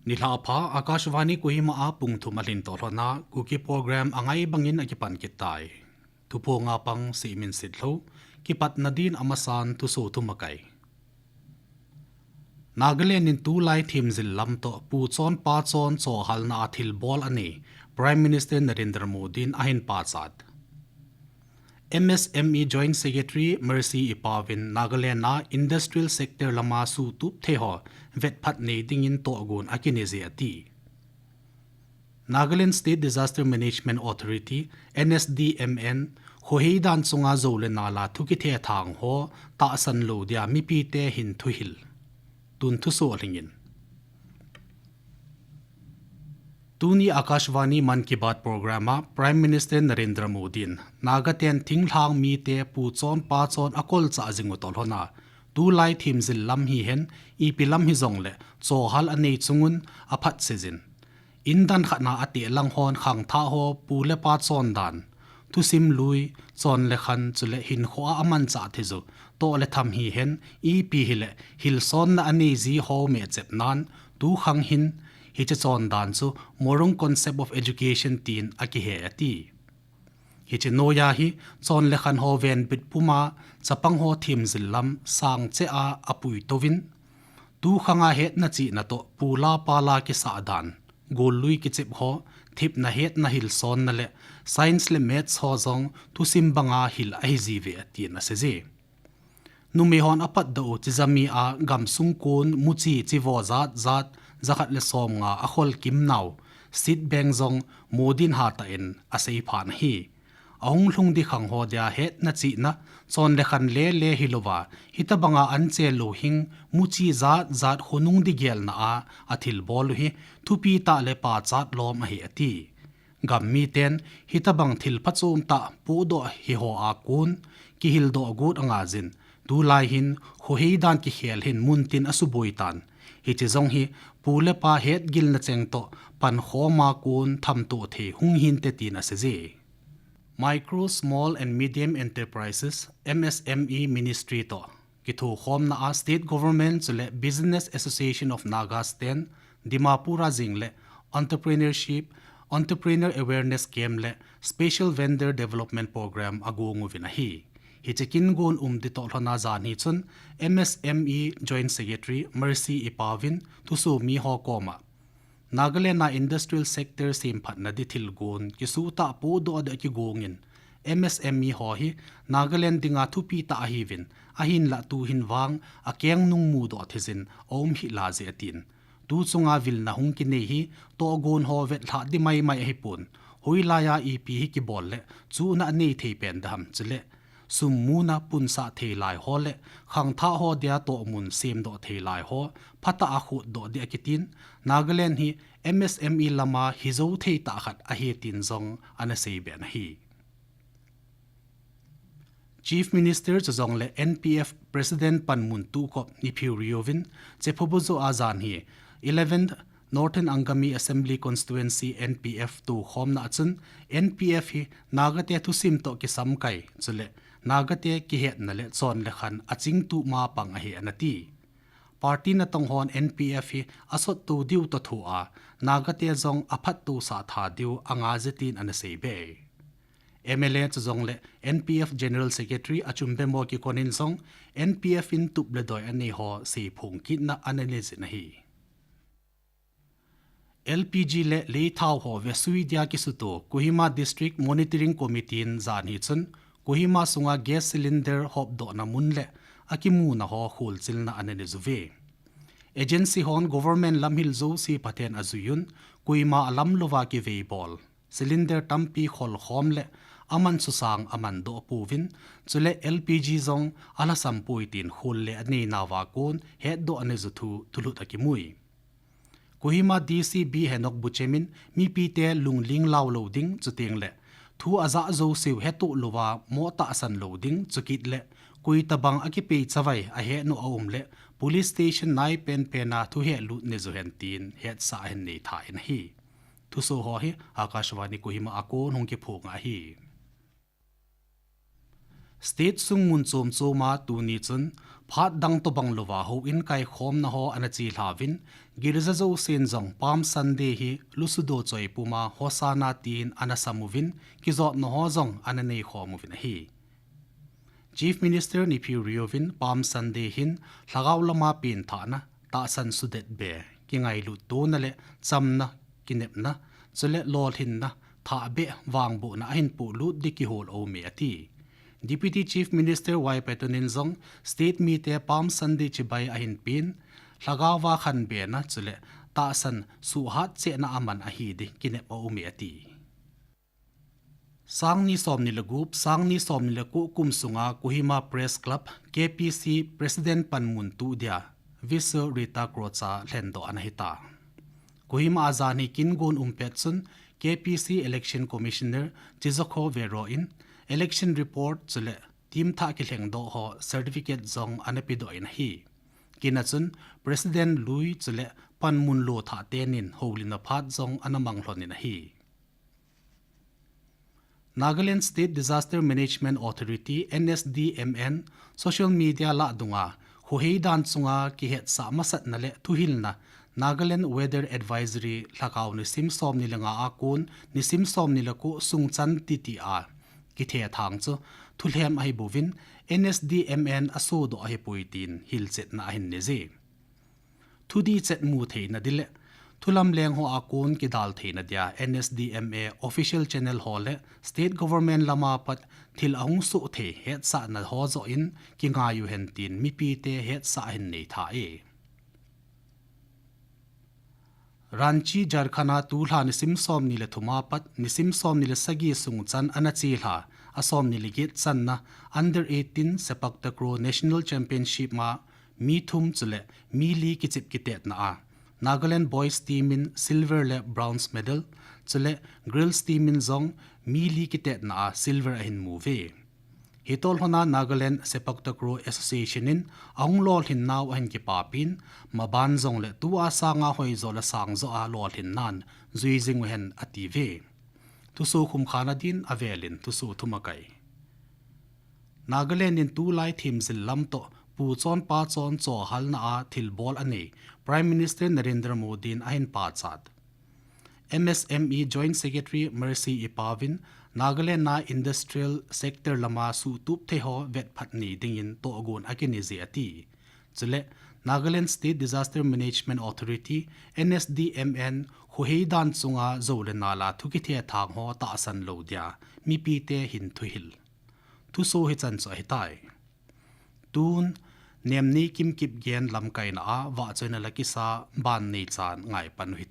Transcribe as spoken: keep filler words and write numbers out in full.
Nilhah pha, Akashvani Kohima a pung thum alhin toh lhona, Kuki program angai bangin akipan kit tai. Thuphonga pang Seimin Sitlhou, kipatna din amasan thuso thum akai. Nagaland in tulai themjil lam toh pu chon pa chon chohhalna a thilbol anei, Prime Minister Narendra Modi in ahin pachat. M S M E Joint Secretary Mercy Epao vin Nagaland a industrial sector lama sutup thei ho vetphat nei dingin tohgon akinei e ati. Nagaland State Disaster Management Authority, N S D M A, in khohei dan chunga jou le nal a thu kithethang ho tahsan lou dia mipite hin thuhil. Tun thuso lhingin. Tuni Akashvani Mann Ki Baat program a Prime Minister Narendra Modi in Naga ten thinglhang mite pu chon pa chon akolchah jing u toh lhona, tulai themjil lam hihen, ipi lam hijongle, chohhal anei chungun aphat sejin. Indan khatna a tehlang hon khangthah ho pu le pa chondan, thusim lui, chon le khan chule hinkho a amanchah thei u toh le tham hihen, ipi hile hilsonna anei ji ho mehchep nan, tu khang hin hiche chondan chu Morung Concept of Education tin akihe ati. Hiche noiya hi chon le khan ho venbit puma chapang ho themjil lam sangcheh a apui touvin, tu khanga hetna chihna toh pu la pa la kisah dan, gollui kichep ho, thepna hetna hilsonna le science le maths ho jong thusim banga hil ahi jiuve atin asei e. Numei hon apatdoh u chijami a gamsung kon muchi chivo jat jat jakhat le somnga akhol kimnau seed bank jong Modi in hatah in asei phan ahi. Ahung lhung di khang ho dia hetna chihna, chon le khan le le hilouva, hitabanga anche louhing muchi jat jat khonung di gelna a athilbol u hi thupi tah le pachat lom ahi ati. Gam miten hitabang thil phachom tah pohdoh hi ho a kon kihildoh got angaiyin, tulai hin khohei dan kikhel hin muntin asuboi tan. Hiche jong hi pu le pa hetgilna cheng toh pankhoma kon thamtoh thei hung hinte tin asei e. Micro, Small and Medium Enterprises, M S M E Ministry toh kithokhomna a State Government chule Business Association of Nagas ten Dimapur a jing le Entrepreneurship, Entrepreneur Awareness Camp le Special Vendor Development Program agong uvin ahi. Hiche kin gon um di toh lhona jan hi chun M S M E Joint Secretary Mercy Epao vin thuso mi ho koma Nagaland a industrial sector semphatna di thilgon kisuhtah pohdoh di kigongin, M S M E ho hi Nagaland dinga thupi tah ahiuvin, ahinlah tuhin vang akeng nung mudoh theijin aum hih laije atin. Tu chunga vilna hung kinei hi tohgon ho vetlhah di maimai ahipon, hoilaiya ipi hi kibol le chuhna anei thei pen ding ham chule sum muna punsah thei lai ho le khangthah ho dia tohmun semdoh thei lai ho phatah a khutdoh di akitin, Nagaland hi M S M E lama hijou thei tah khat ahi tin jong ana seibe in ahi. Chief Minister chujong le N P F President panmun tuhkop Neiphiu Rio vin Chephobujo a jan hi eleventh Northern Angami Assembly Constituency N P F tohkhomna a chun N P F hi Nagate thusim toh kisamkai chule Nagate kihetna le chon le khan achingtuh ma pang ahi ana ti. Party natong hon N P F hi asottoh diu toh thoa, Nagate jong aphattohsah tha diu angaije tin ana seibe. M L A chujong le N P F General Secretary Achum Bembo kikonin jong N P F in tup le doi anei ho seiphong kitna ana neijin ahi. L P G le leithao ho vesui dia kisuto Kohima District Monitoring Committee in jan hi chun Kohima sunga gas cylinder hopdohna mun le akimuna ho kholchilna ana neijuve. Agency hon government lamhil jouse phaten ajuiyun, koima alam louva kiveibol, cylinder tampi kholkhom le aman susang aman doh pouvin, chule L P G jong alhasam poi tin khol le anei nauva kon hetdoh anei u thu thulhut akimui. Kohima D C B Henok Buchem in mipite lungling lau lou ding chuteng le thu ajah jouseu hetoh louva mo tahsan lou ding chukit le koi tabang akipei chavai ahet nau aum le police station nai penpen a thu helut nei u hen tin hetsah ahin nei tha in ahi. Thuso ho hi Akashvani Kohima a kon hung kiphong ahi. State sung mun chom chom a tuni chun phat dang tobang louva houin kaikhomna ho ana chelha uvin, girja jousen jong Palm Sunday hi lusudo choi puma Hosanna tin ana sam uvin, kijotna ho jong ana nei khom uvin ahi. Chief Minister Neiphiu Rio vin Palm Sunday hin lhagao lama penthahna, tahsan sudet be, kingailut tona le chamna, kinepna, chule lolhinna, thahbeh, vangbohna ahin polut ding kihol aume ati. Deputy Chief Minister Y Patton in jong state mite Palm Sunday chibai ahin pen, lhagaova khanbena chule tahsan suhhat chehna aman ahi ding kinep aume ati. Sangni somni le gup, sangni somni le ko kum sunga Kohima Press Club, K P C President panmun tuh dia, Viso Rita Crocha lhendoh ana hita. Kohima a janhi kin gon um pet chun K P C Election Commissioner Chizokho Vero in election report chule timthah kilhengdoh ho certificate jong ana pedoh in ahi. Kin a chun President lui chule panmun lo thah tenin houlimna phat jong ana mang lhon in ahi. Nagaland State Disaster Management Authority, N S D M A, in social media lah dunga khohei dan chunga kihetsah masatna le thuhilna Nagaland Weather Advisory lhagao nisim somni le nga a kon nisim somni le ko sung chan titi a kithethang chu thulhem ahi bouvin N S D M A in asodoh ahi poi tin hilchetna ahin nei e. Thudih chet mu theina ding le thulamleng ho a kon kidal theina dia N S D M A official channel ho le state government lama pat thil ahung soh thei hetsahna ho joh in kingai u hen tin mipite hetsah ahin nei tha e. Ranchi, Jharkhand a tulha nisim somni le thum a pat nisim somni le sagi sung chan ana chelha a somni le get channa Under eighteen Sepak Takraw National Championship ma mi thum chule mi li kichep kitetna a Nagaland Boys team in silver le bronze medal, chule girls team in jong mi li kitetna a silver ahin mu uve. Hitobang a Nagaland Sepak Takraw Association in ahung lolhin nau ahin kipapin, maban jongle tua sanga hoijo le sangjo a lolhinnan jui jing u hen ati uve. Thuso khumkhana din avelin thuso thum akai. Nagaland in tulai themjil lam toh pu chon pa chon choihalna a thilbol anei Prime Minister Narendra Modi in ahin pachat. M S M E Joint Secretary Mercy Epao vin Nagaland a industrial sector lama suhtup thei ho vetphat nei dingin tohgon akinei e ati. Chule Nagaland State Disaster Management Authority, N S D M A in khohei dan chunga jou le nal a thu kithethang ho tahsan lou dia mipite hin thuhil. Thuso hichan chu ahitai. Tun, Nemnei Kim Kipgen lamkaina a vahchoina la kisa ban neichan ngaipan u hite.